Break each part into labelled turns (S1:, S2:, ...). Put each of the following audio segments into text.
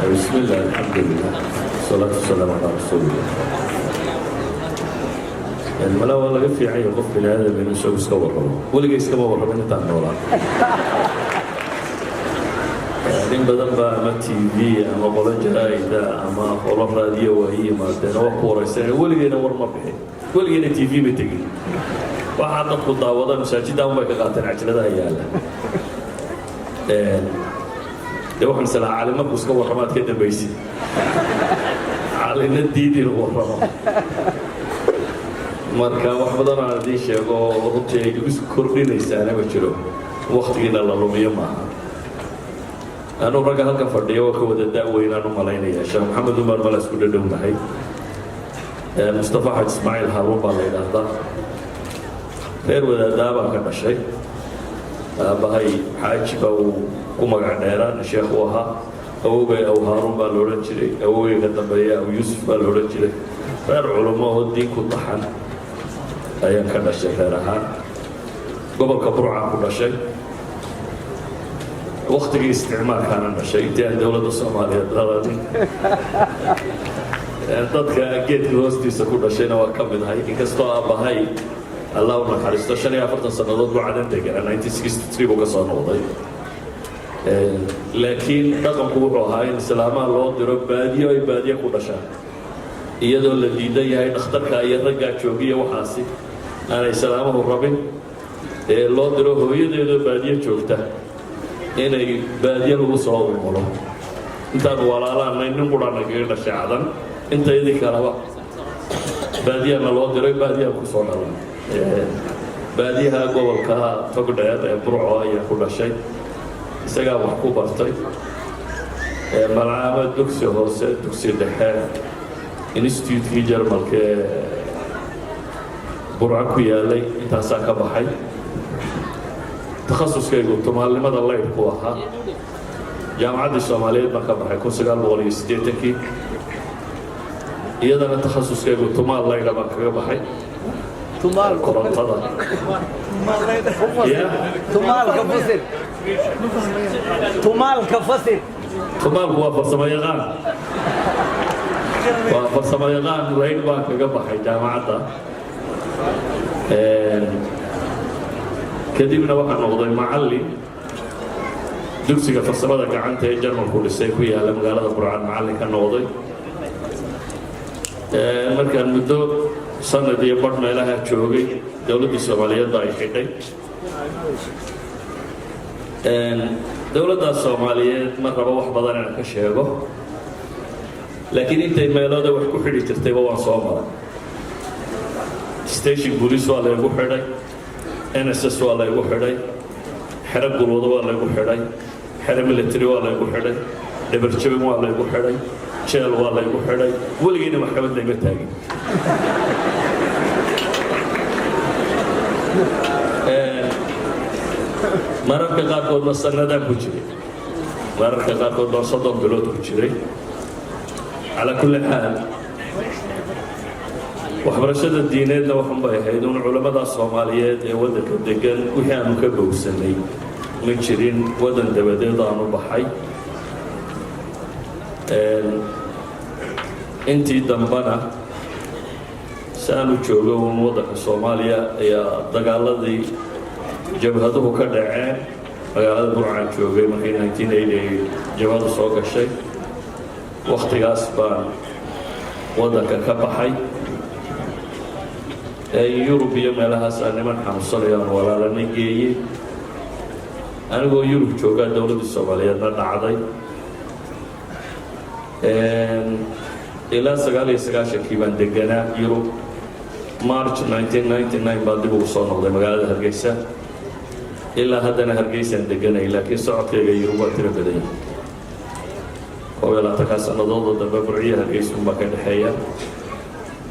S1: بسم الله، الحمد لله، والصلاة والسلام على رسول الله. Mala waa laga fiican yahay qof bini aadam inuu isagu iska warramo. Weligay iskama warramin intaan noolaa. In badan baa ama TV ama qolo jaraa'ida ama qolo raadiyo waa ii yimaadeen oo wax ku waraysanaya. Weligeyna war ma bixin, weligeyna TV ma tegin. Waxaa dadku daawada masaajidda un bay ka qaateen cajaladaha yaalla. Dee waxaan islahaa, Cali markuu iska warramaad ka dambaysid. Calina diid inuu warramo. Marka wax badan aan idiin sheego oo runtii ay igu kordhinaysaana ma jiro, waktigiina la lumiyo maaha. Anuu ragga halkan fadhiya waa ka wada da'weynaan u malaynaya. Sheekh Maxamed umar mala isku dhadhownahay. Mustafa Xaj Ismaaciil Haaruun baa la yidhaahdaa. Reer wadaadaa baan ka dhashay. Aabbahay Xaaji baa uu ku magac dheeraan, sheekh uu ahaa. Awowgay Aw Haaruun baa la odhan jiray. Awowgay ka dambeeya Aw Yuusuf baa la odhan jiray. Reer culummo oo diin ku taxan ayaan ka dhashay. Reer ahaan gobolka Burcaan ku dhashay. Waktigii isticmaalkaanan dhashay, intii aan dowladda Soomaaliyeed dhalanin. Dadka geedka hoostiisa ku dhashayna waa ka mid ahay, inkastoo aabbahay, Allah u naxariisto, 45 sannadood buu Cadan deganaa, 1963 buu ka soo noqday. Laakiin dhaqanku wuxuu ahaa in islaamaha loo diro baadiyo, ay baadiyo ku dhashaan, iyadoo la diidan yahay dhakhtarka iyo raggaa joogiya. Waxaasi aanay islaamuhu rabin ee loo diro hooyadeedoo baadiyo joogta inay baadiyo lagu soo umulo. Intaanu walaalaanay, nin quraana kaga dhashay Cadan, intaydii kaleba baadiyana loo diray, baadiyaan ku soo dhalan. Baadiyaha gobolka Togdheer ee Burco ayaa ku dhashay. Isagaa wax ku bartay malcaamad, dugsi hoose, dugsi dhexe, institutekii Jarmalka ee Burco ku yaalay. Intaasaa ka baxay. Takhasuskaygu tumaalnimada laydhku ahaa. Jaamacaddii Soomaaliyeed baan ka baxay 1980-kii. Iyadana takhasuskaygu tumaal laydha baan kaga baxay, korontada.
S2: Tumaalka fasir, tumaalka fasir.
S1: Tumaalku waa farsamo yaqaan, waa farsamo yaqaan. Laydh baan kaga baxay jaamacadda. Kadibna waxaan noqday macallin dugsiga farsamada gacanta ee Jarmalku dhisay ku yaalla magaalada Burcaan, macallin ka noqday. Markaan muddo sanad iyo badh meelaha joogay, dowladdii Soomaaliyeed baa ay xidhay. Dowladdaas Soomaaliyeed ma rabo wax badan inaan ka sheego, laakiin intay meelooda wax ku xidhi jirtayba waan soo maray. Station police waa laygu xidhay, NSS waa laygu xidhay, xero gulwado waa laygu xidhay, xero military waa laygu xidhay, dhabarjabin waa laygu xidhay, jeel waa laygu xidhay. Weligiina maxkamad layma taagin. Mararka qaarkoodna sanadaan ku jiray, mararka qaarkood baan 30 bilood ku jiray. Calaa kulli xaal, waxbarashada diineedna waxun bay ahayd un culammada Soomaaliyeed ee waddanka degan. Wixii aanu ka bowsanay ma jirin. Waddan dabadeed aanu baxay. Intii dambana si aanu joogo un waddanka Soomaaliya ayaa dagaaladii jabhaduhu ka dhaceen. Magaalada Burcaan joogay markii 1988 jabhadu soo gashay. Wakhtigaas baan waddanka ka baxay. Yurub iyo meelahaas aan niman xanuunsanaya aan walaalana geeyey. Anigoo Yurub joogaa dowladdii Soomaaliyeedna dhacday. Ilaa 99-kii baan deganaa Yurub. March 1999 baan dib ugu soo noqday magaalada Hargeysa. Ilaa haddana Hargeysaan deganay, laakiin socodkayga Yurub waa tiro badan yahay. 21-kaa sannadoodoo dambe Burciya Hargeysa unbaa ka dhexeeya,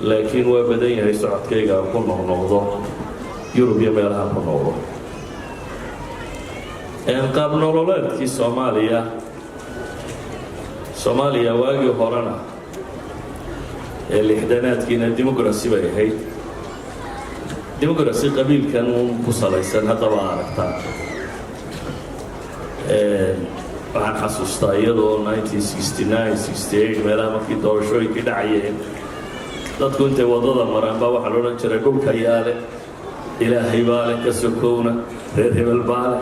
S1: laakiin waa badan yahay socodkayga aan ku noqnoqdo Yurub iyo meelahaan ku noqdo. Qaab nololeedkii Soomaaliya, Soomaaliya waagii horena ee lixdanaadkiina democracy bay ahayd, democracy qabiilkan uun ku salaysan. Haddaba aragtaa. Waxaan xasuustaa iyadoo 1969, 68 meelaha markii doorashooyinkii dhacayeen, dadku intay waddada maraan baa waxaa la odhan jiray, "Dhulka yaale Ilaahay baa leh, ka sokowna reer hebel baa leh,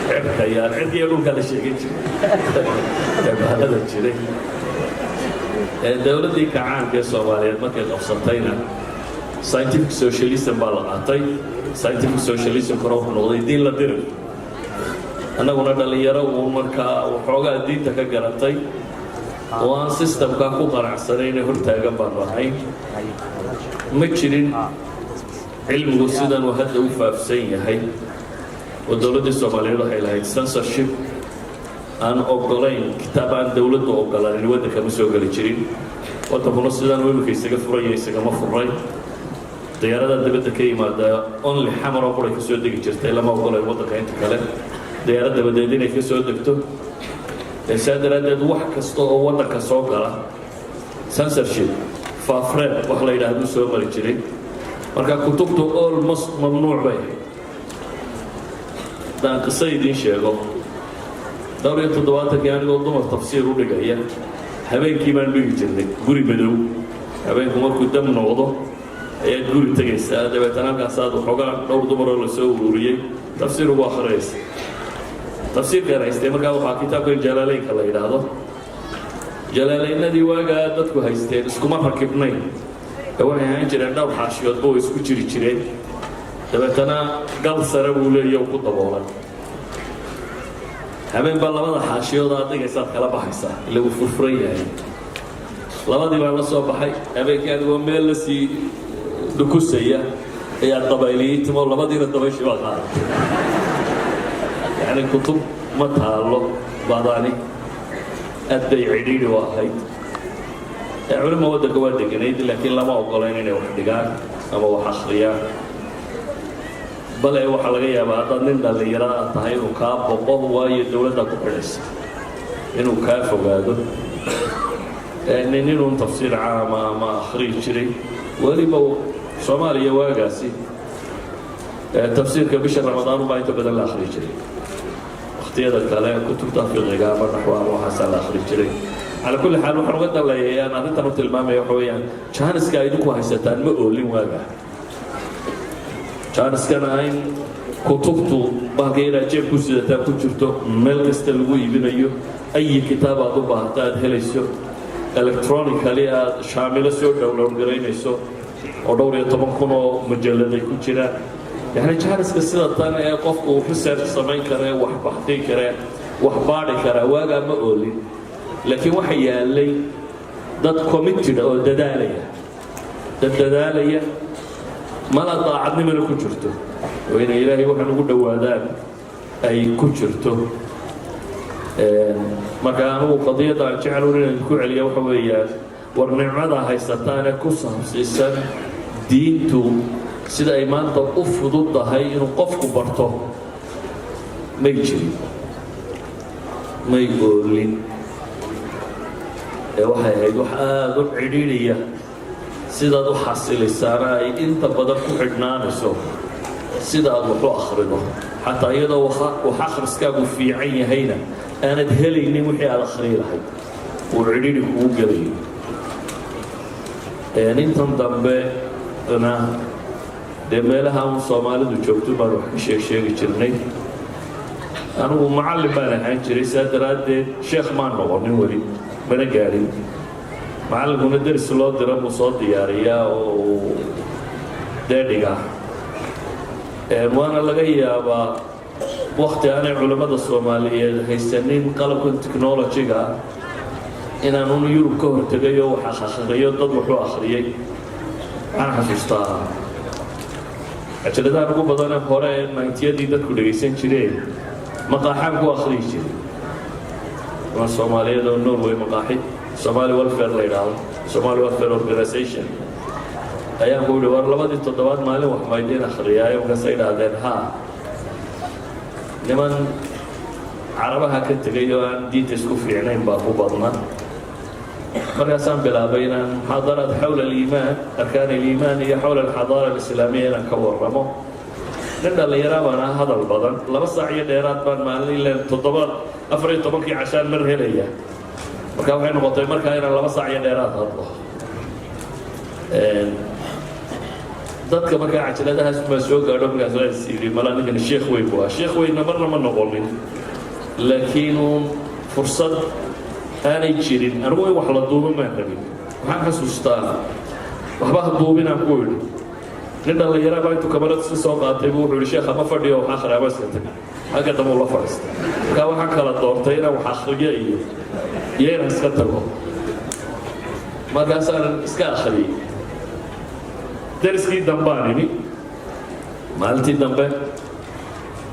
S1: cirka yaale." Cirkiiyo dhulkaa la sheegan jiray ee bahalada jiray. Dowladdii kacaanka ee Soomaaliyeed markay qabsatayna, scientific socialism baa la qaatay. Scientific socialismkuna wuxuu noqday diin la dirir. Annaguna dhallinyaro uun markaa waxoogaa diinta ka garatay oo aan systemkaa ku qanacsanayne hortaagan baanu ahayn. Ma jirin cilmigu sidanuu hadda u faafsan yahay, oo dowladdii Soomaaliyeed waxay lahayd censorship aan ogolayn kitaab aan dowladdu ogolaanin waddanka ma soo geli jirin. Waddankuna sidaanuu imika isaga furaya isagama furay. Diyaaradaha dibadda ka yimaada only Xamar oo quray ka soo degi jirtay. Lama ogolayn waddanka inta kale diyaarad dabadeed inay ka soo degto. Saa daraaddeed wax kasta oo waddanka soo gala censorship, faafreeb wax la yidhahduu soo mari jiray. Marka kutubtu almost mamnuuc bay ahayd. Haddaan qiso idiin sheego, dhowr iyo toddobaatankii anigoo dumar tafsiir u dhigaya, habeenkii baan dhigi jirnay guri madow. Habeenku markuu dam noqdo ayaad guri tegaysaa, dabeetana halkaasaad waxoogaa dhowr dumaroo lasoo ururiyey tafsiir ugu akhriyaysa. Tafsiirkaan haystay markaa waxaa kitaabkan Jalaaleynka la yidhaahdo. Jalaaleynadii waagaa dadku haysteen iskuma rakibnayn ee waxay ahaan jireen dhowr xaashiyoodba way isku jiri jireen. Dabeetana gal sare buu leeya ku daboolan. Habeen baa labada xaashiyood aad dhigaysaad kala baxaysaa, ila wuu furfuran yahay. Labadii baan la soo baxay habeenkii, anigoo meel la sii dhukusaya ayaa dabayliyey timo, labadiina dabayshii baa qaaday. Yacni kutub ma taallo badani, aad bay cidhiidhi u ahayd. Culimo waddanka waa deganayd, laakiin lama ogolayn inay wax dhigaan ama wax akhriyaan. Bale waxaa laga yaabaa haddaad nin dhallinyaro aad tahay inuu kaa boqo, waayo dowladdaa ku xidhaysa inuu kaa fogaado. Nin inuun tafsiir caama ama akhriyi jiray. Weliba Soomaaliya waagaasi tafsiirka bisha Ramadaan baa inta badan la akhriyi jiray. Wakhtiyada kale kutubta fiqiga ama naxwa ama waxaasaa la akhri jiray. Calaa kulli xaal, waxaan uga danleeyay aan arrintan u tilmaamaya waxa weeyaan, jaaniska ay idinku haysataan ma oolin waaga. Jaaniskana in kutubtu bahalka inaad jeeb ku sidataan ku jirto, meel kasta lagu iibinayo, ayi kitaab aad u baahata aad helayso, electronically aad Shaamilo soo download garaynayso oo dhowr iyo toban kun oo mujallad ay ku jiraan. Yani jaaniska sida tan ee qofku uu research samayn karee, wax baxtin karee, wax baadhi karaa, waagaa ma oolin. Laakiin waxa yaalay dad committed oo dadaalaya, dad dadaalaya, mala daacadnimana ku jirto oo inay Ilaahay waxaan ugu dhowaadaan ay ku jirto. Marka anugu qadiyadda aan jecel inaan ku celiya waxa weeyaan, war nicmada haysataane ku saabsiisan diintu sida ay maanta u fudud tahay inuu qofku barto may jirin, may oolin. Ee waxay ahayd wax aada u cidhiidhiya, sidaad u xasilisaana ay inta badan ku xidhnaanayso sida aad wax u akhrido. Xataa iyadoo wax akhriskaagu fiican yahayna, aanad helaynin wixii aad akhriyi lahayd, uu cidhiidhi kugu gelayo. Intan dambena dee meelaha un Soomaalidu joogto baan wax ka sheeg sheegi jirnay. Anigu macallin baan ahaan jiray, saa daraaddeed sheekh maan noqonin weli, mana gaadhin. Macallinkuna deris loo dira buu soo diyaariyaa oo uu dee dhigaa. Waana laga yaabaa wakti aanay culammada Soomaaliyeed haysanin qalabkan technology-ga inaan un Yurub ka hortegay oo wax akhriyo, dad waxu akhriyey. Waxaan xasuustaa cajaladahan ugu badane hore ee 90-yadii dadku dhegaysan jireen maqaaxaan ku akhriyi jiray. Waa Soomaaliyeed oo Norway, maqaaxi Somali Welfare la yidhaahdo, Somali Welfare Organization, ayaan ku yidhi, "War labadii toddobaad maalin wax maydin akhriyaayo?" Markaasay idhaahdeen, "Haa." Niman Carabaha ka tegay oo aan diinta isku fiicnayn baa ku badna. Markaasaan bilaabay inaan muxaadaraad xawla aliimaan, arkaan aliimaan iyo xawla alxadaara alislaamiya inaan ka warramo. Nin dhallinyaraa baan ah, hadal badan. 2 saac iyo dheeraad baan maalin ileen toddobaad 14-kii cashaan mar helaya. Marka waxay noqotay markaa inaan 2 saac iyo dheeraad hadlo. Dadka markaa cajaladahaas baa soo gaadho. Markaas waa is yidhi, malaa ninkan sheekh weyn buu ah. Sheekh weynna marna ma noqonin, laakiin uun fursad aanay jirin. Anigu in wax la duubo maan rabin. Waxaan xasuustaa, waxba ha duubinaan ku idhi. Nin dhallinyara baa intuu kamarad iska soo qaatay buu wuxuu yidhi, "Sheekh, ama fadhiyo wax akhri ama iska tag." Xagga dambe ula fadhiistay. Markaa waxaan kala doortay inaan wax akhriyo iyo inaan iska tago. Markaasaan iska akhriyey. Dariskii dambaan imi maalintii dambe.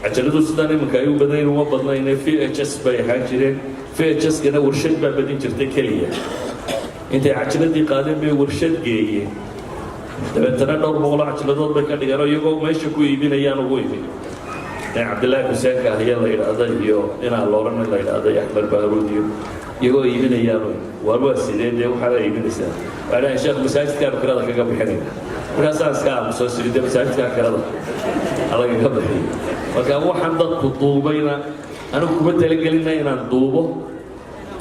S1: Cajaladu sidaan iminka ay u badayn uma badnayne, VHS bay ahaan jireen. VHS-kana warshad baa badin jirtay keliya. Intay cajaladii qaadeen bay warshad geeyeen. Dabeetana dhowr boqoloo cajiladood bay ka dhigeen oo iyagoo meesha ku iibinayaan ugu imi. Nin Cabdillaahi Xuseenka ahya la yidhaahda iyo inaa looran la yidhaahda iyo Axmed Baaruud iyo iyagoo iibinayaan. Waar, waa sidee dee waxaana iibinaysaa? Waxay dhahayn, "Sheekh, masaajidkaanu kirada kaga bixinayna." Markaasaan iska aamuso siri, dee masaajidkaa kirada alagaga bixiyo. Marka waxaan dadku duubayna anigu kuma talagelina inaan duubo.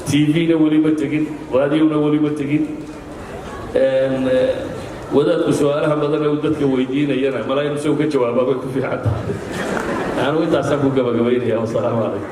S1: TV-na weli ma tegin, raadiyona weli ma tegin. Wadaadku su-aalaha badan ee uu dadka weydiinayana malaa inu isagu ka jawaabaa bay ku fiican tahay. Anigu intaasaan ku gabagabaynaya. Wasalaamu calaykum.